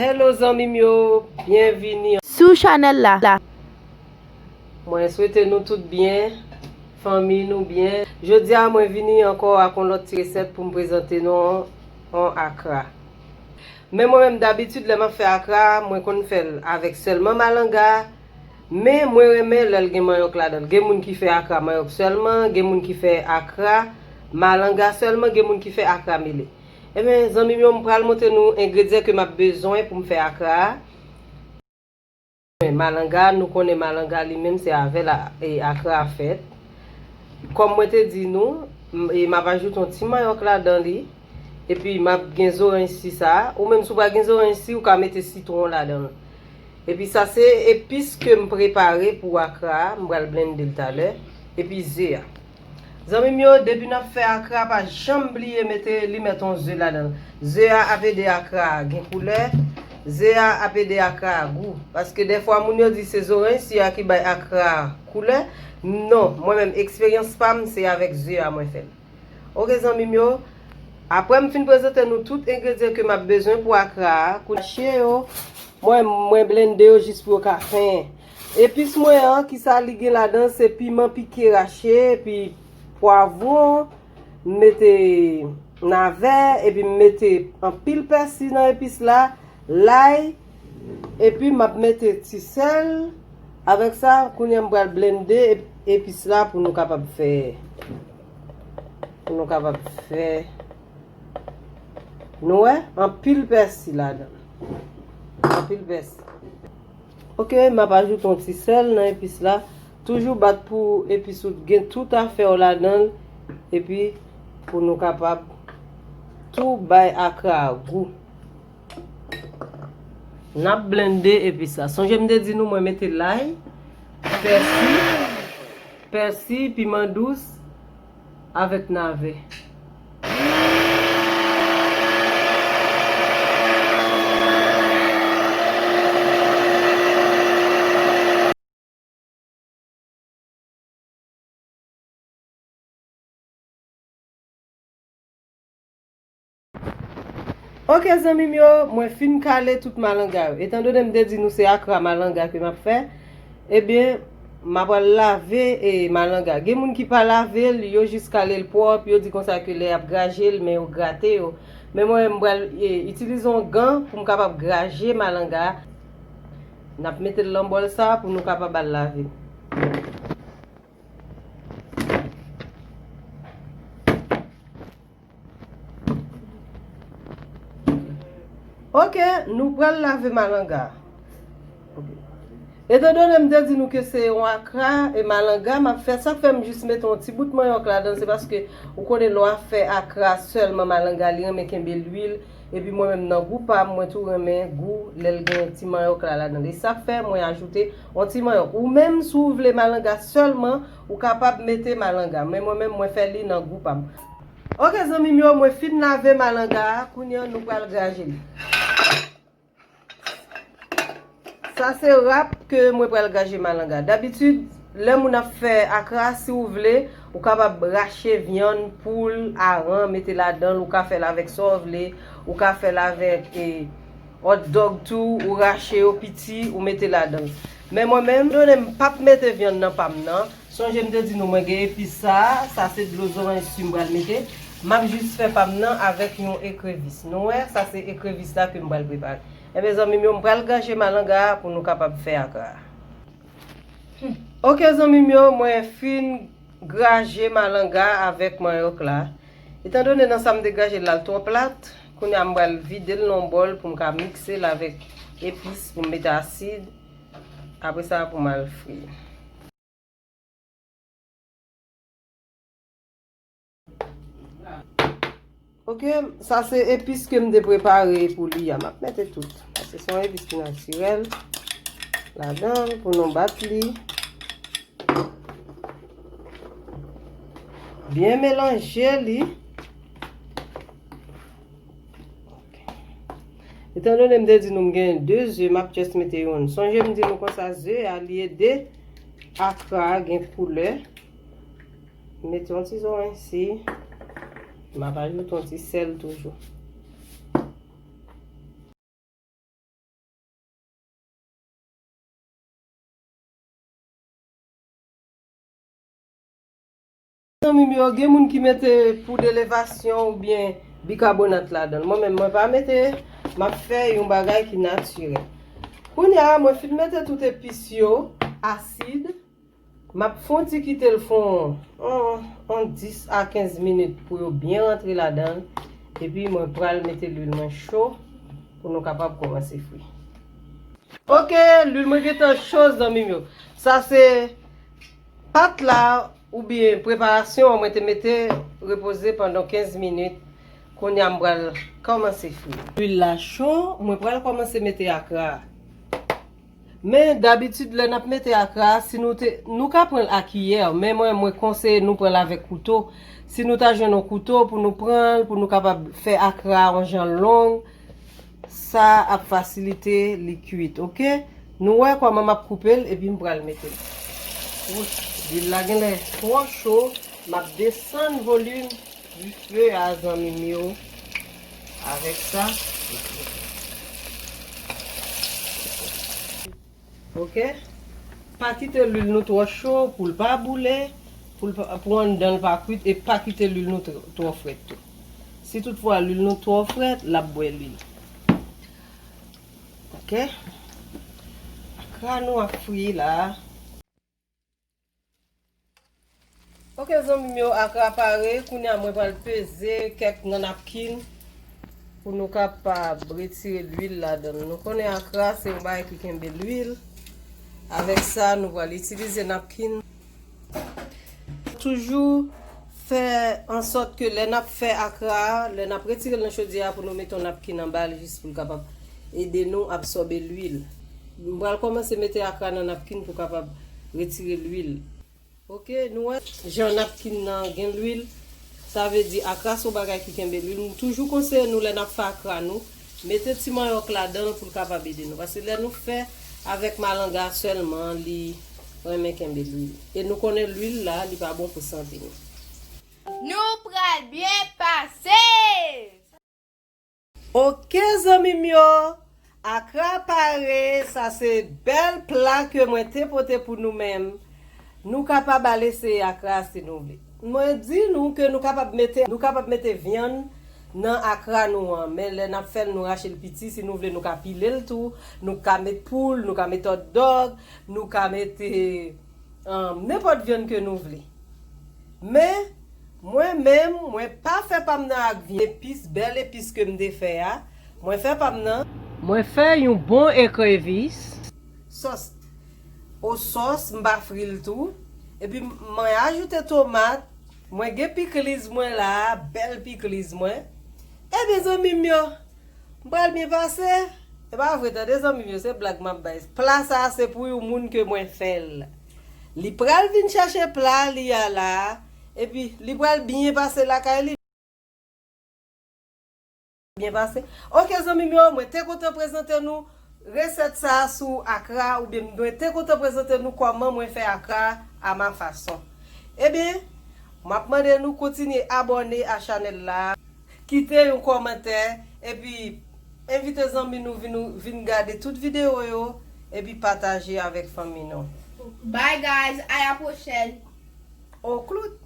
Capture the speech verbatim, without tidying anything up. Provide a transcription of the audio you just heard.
Hello zanmi m yo, byenvini sou chanèl la. Mwen swete nou tout byen, fanmi nou byen. Jodi a mwen vini ankò ak yon lòt ti resèt pou m prezante nou yon akra. Men mwen menm dabitid lè m ap fè akra, mwen konn fè l avèk sèlman malanga, men mwen renmen lè l gen manyòk ladan l. Gen moun ki fè akra manyòk sèlman, gen moun ki fè akra malanga sèlman, gen moun ki fè akra mele. Ebyen, zanmi m yo, m pral montre nou engredyan ke m ap bezwen pou m fè akra a. Malanga, nou konnen malanga li menm se avè l a, e, akra a fèt. Kòm mwen te di nou, m, e, m ap ajoute yon ti manyòk ladan li. Epi m ap gen zoranj si sa. Ou menm si w pa gen zoranj si, ou ka mete sitwon ladan l. Epi sa se epis ke m prepare pou akra a, m pral blende l talè. Epi ze a. Zanmi m yo, depi n ap fè akra, pa janm bliye mete limèt yon ze ladan l. Ze a ap ede akra a gen koulè. Ze a ap ede akra a gou. Paske dèfwa moun yo di se zoranj si a ki bay akra a koulè. Non, mwen menm eksperyans pa m, se avèk ze a mwen fè l. Oke zanmi m yo, apre m fin prezante nou tout engredyan ke m ap bezwen pou akra a, kounye a yo, mwen, mwen blende yo jis pou yo ka fen. Epis mwen an, kisa li gen ladan, se piman pike rache, epi pwavwon, m mete navè, epi m mete anpil pèsi nan epis la, lay, epi m ap mete ti sèl. Avèk sa, kounye a m pral blende ep-, epis la pou nou kapab fè, pou nou kapab fè. Nou wè, anpil pèsi ladan. Anpil pèsi. Oke, m ap ajoute yon ti sèl nan epis la. Toujou bat pou epis ou gen tout afè w ladan l. Epi pou nou kapab tou bay akra a gou. N ap blende epis la. Sonje m te di nou mwen mete lay, pèsi, pèsi, piman dous, avèk navè. Oke zanmi m yo, mwen fin kale tout malanga yo. Etandone m te di nou se akra malanga ke m ap fè, ebyen, m ap al lave, e, malanga. Gen moun ki pa lave l, yo jis kale l pwòp, yo di konsa ke lè y ap graje l, men yo grate yo. Men mwen, m pral, e, itilize yon gan pou m kapab graje malanga a. N ap mete l nan bòl sa a pou nou kapab al lave l. Oke, nou pral lave malanga. Oke. Etandone m te di nou ke se yon akra e malanga m ap fè, sa k fè m jis mete yon ti bout manyòk ladan l, se paske ou konnen lè w ap fè akra sèlman malanga, li renmen kenbe lwil, epi mwen menm nan gou pa m, mwen tou renmen gou lè l gen ti manyòk la ladan l. E sa k fè mwen ajoute yon ti manyòk. Ou menm, si w vle malanga sèlman, ou kapab mete malanga. Men mwen menm, mwen fè li nan gou pa m. Oke, zanmi m yo, mwen fin lave malanga a. Kounye a, nou pral graje li. Sa se rap ke mwen pral graje malanga. Dabitid, lè moun ap fè akra, si w vle, ou kapab rache vyann poul, aran, mete ladan l, ou ka fè l avèk sa w vle, ou ka fè l avèk, e, hot dog tou, ou rache yo piti, ou mete ladan l. Men mwen menm, etandone m p ap mete vyann nan pa m nan, sonje m te di nou mwen gen epis sa a, sa se dlo zoranj si m pral mete. M ap jis fè pa m nan avèk yon ekrevis. Nou wè, sa se ekrevis la ke m pral prepare. Enben, zanmi m yo, m pral graje malanga a pou nou kapab fè akra a. Oke, zanmi m yo, mwen fin graje malanga a avèk manyòk la. Etandone nan sa m te graje l la, l twò plat, kounye a m pral vide l nan yon bòl pou m ka mikse l avèk epis, pou m mete asid. Apre sa, pou m al fri. Oke, sa se epis ke m te prepare pou li a. M ap mete tout. Paske se yon epis ki natirèl ladan l pou nou bat li. Byen melanje li. Etandone m te di nou m gen de ze, m ap just mete youn. Sonje m di nou konsa ze a li ede akra a gen koulè. Mete yon ti zoranj si. M ap ajoute yon ti sèl toujou. Zanmi m yo, gen moun ki mete poud elevasyon oubyen bikabonat ladan l. Mwen menm, mwen pa mete, m ap fè yon bagay ki natirèl. Kounye a, mwen fin mete tout epis yo, asid. M ap fè yon ti kite l fè yon, yon, yon dis a kenz minit pou yo byen rantre ladan l. Epi mwen pral mete lwil mwen cho pou nou kapab kòmanse fri. Ok, lwil mwen gentan cho, zanmi m yo. Sa se pat la oubyen preparasyon an mwen te mete repoze pandan kenz minit. Kounye a m pral kòmanse fri. Lwil la cho, mwen pral kòmanse mete akra a. Men dabitid lè n ap mete akra a, si nou te, nou ka pran l a kiyè, men mwen, mwen konseye nou pran l avèk kouto. Si nou ta jwenn yon kouto pou nou pran l, pou nou kapab fè akra a yon jan long, sa ap fasilite li kuit, ok? Nou wè kòman m ap koupe l, epi m pral mete l. Wouch, lwil la genlè twò cho, m ap desann volim dife a, zanmi m yo. Avèk sa, ok? Pa kite lwil nou twò cho pou l pa boule, pou l pa, pou anndan l pa kwit, e pa kite lwil nou tr-, twò frèt tou. Si toutfwa lwil nou twò frèt, l ap bwè lwil. Ok? Akra nou ap fri la. Ok, zanmi m yo, akra pare. Kounye a mwen pral peze kèk nan napkin pou nou kapab retire lwil ladan l. Nou konnen akra se yon bagay ki kenbe lwil. Avèk sa, nou pral itilize napkin. Toujou fè an sòt ke lè n ap fè akra a, lè n ap retire l nan chodyè a pou nou mete yon napkin anba l jis pou l kapab ede nou absòbe lwil. M pral kòmanse mete akra nan napkin pou kapab retire lwil. Ok, nou wè jan napkin nan gen lwil, sa vle di akra se yon bagay ki kenbe lwil. M toujou konseye nou lè n ap fè akra nou, mete ti manyòk ladan l pou l kapab ede nou. Paske lè nou fè avèk malanga sèlman, li renmen kenbe lwil. E nou konnen lwil la, li pa bon pou sante nou. Nou pral byen pase! Ok, zanmi m yo, akra pare, sa se bèl pla ke mwen te pote pou nou menm. Nou kapab al eseye akra si nou vle. Mwen di nou ke nou kapab mete, nou kapab mete vyann nan akra nou an, men lè n ap fè l, nou rache l piti. Si nou vle, nou ka pile l tou, nou ka met poul, nou ka met hotdog, nou ka mete, um, nenpòt vyann ke nou vle. Men, mwen menm, mwen pa fè pa m nan ak vyann. Epis, bèl epis ke m te fè a, mwen fè pa m nan. Mwen fè yon bon ekrevis. Sòs o sòs, m pa fri l tou. Epi mwen ajoute tomat. Mwen gen pikliz mwen la, bèl pikliz mwen. Ebyen, zanmi m yo, m pral byen pase. E pa vre, tande, zanmi m yo, se blag m ap bay. Pla sa a se pou yon moun ke mwen fè l. Li pral vin chache pla li a la, epi li pral byen pase lakay li. Byen pase. Ok, zanmi m yo, mwen te kontan prezante nou resèt sa a sou akra, oubyen mwen te kontan prezante nou kòman mwen fè akra a ma fason. Ebyen, m ap mande nou kontinye abòne a chanèl la, kite yon kòmantè, epi envite zanmi nou vin, vin gade tout videyo yo, epi pataje avèk fanmi nou. Bye guys, a la pwochèn. Oh, klout.